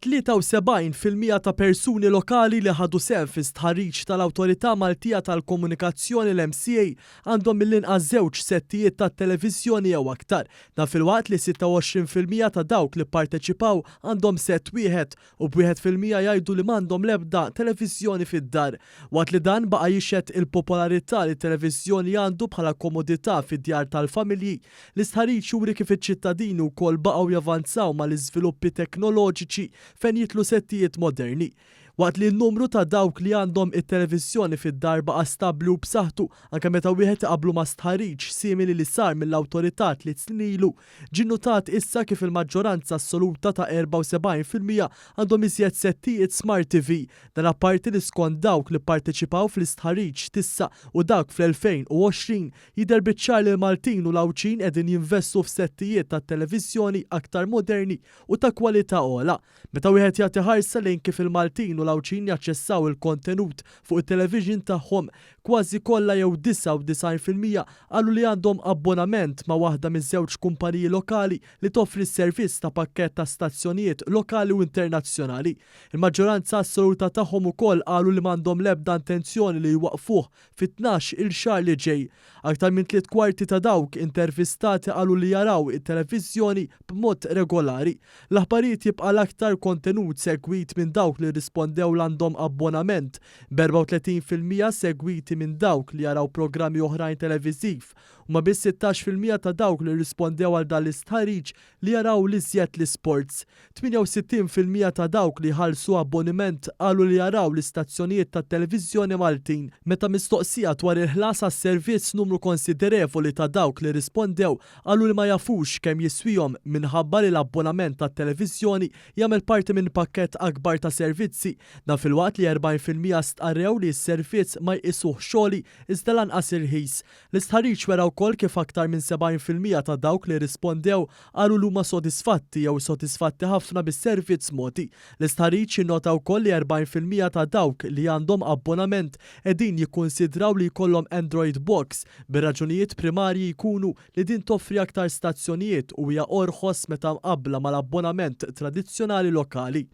73% ta' persuni lokali li ħadu sehem fi stħarriġ tal-Awtorità Maltija tal-Komunikazzjoni l-MCA għandhom mill-inqas żewġ settijiet tat-televiżjoni jew aktar. Dan filwaqt li 26% ta' dawk li pparteċipaw għandhom sett wieħed u b'1% jgħidu li m'għandhom l-ebda televiżjoni fid-dar. Waqt li dan baqa' jixhed il-popolarità li t-televiżjoni għandu bħala komodità fid-djar tal-familji, L-istħarriġ juri kif iċ-ċittadini wkoll baqgħu javanzaw mal-iżviluppi teknoloġiċi fejn jidħlu settijiet moderni. Waqt li n-numru ta' dawk li għandhom it-televiżjoni fid-dar baqa' stabbli u b'saħħtu anke meta wieħed iqabblu ma' stħarriġ simili li sar mill-awtorità tliet snin ilu, ġie nnutat issa kif il-maġġoranza assoluta ta' 74% għandhom iżjed settijiet Smart TV. Dan apparti li skont dawk li pparteċipaw fl-istħarriġ t'issa u dak fl-2020, Jidher biċ-ċar li l-Maltin u l-Għawdxin qegħdin jinvestu f'settijiet tat-televiżjoni aktar moderni u ta' kwalità ogħla. Meta wieħed jagħti ħarsa lejn kif il-Maltin u l-Għawdxin jaċċessaw il-kontenut fuq it-television tagħhom, kważi kollha jew 99% qalu li għandhom abbonament ma' waħda miż-żewġ kumpaniji lokali li toffri s-servizz ta' pakkett ta' stazzjonijiet lokali u internazzjonali. Il-maġġoranza assoluta tagħhom ukoll qalu li m'għandhom l-ebda intenzjoni li jwaqqfuh fit-tnax-il xahar li ġej. Aktar minn tliet kwarti ta' dawk intervistati qalu li jaraw it-televiżjoni b'mod regolari. L-aħbarijiet jibqa' l-aktar kontenut segwit minn dawk li rrispondew l għandhom abbonament, b'34% segwiti minn dawk li jaraw programmi oħrajn televiżiv. Huma biss 16% ta' dawk li rrispondew għal dan l-istħarriġ li jaraw l-iżjed l-isports. 68% ta' dawk li jħallsu abboniment qalu li jaraw l-istazzjonijiet tat-televiżjoni Maltin. Meta mistoqsija dwar il-ħlas għas-servizz numru konsiderevoli ta' dawk li rrispondew qalu li ma jafux kemm jiswihom minħabba li l-abbonament tat-televiżjoni jagħmel parti minn pakkett akbar ta' servizzi. Dan filwaqt li 40% stqarrew li s-servizz ma jqisuhx għoli iżda lanqas irħis. L-istħarriġ wera wkoll kif aktar minn 70% ta' dawk li rrispondew qalu li huma sodisfatti jew sodisfatti ħafna bis-servizz mogħti. L-istħarriġ jinnota wkoll li 40% ta' dawk li għandhom abbonament qegħdin jikkunsidraw li jkollhom Android Box, bir-raġunijiet primarji jkunu li din toffri aktar stazzjonijiet u hija orħos meta mqabbla mal-abbonament tradizzjonali lokali.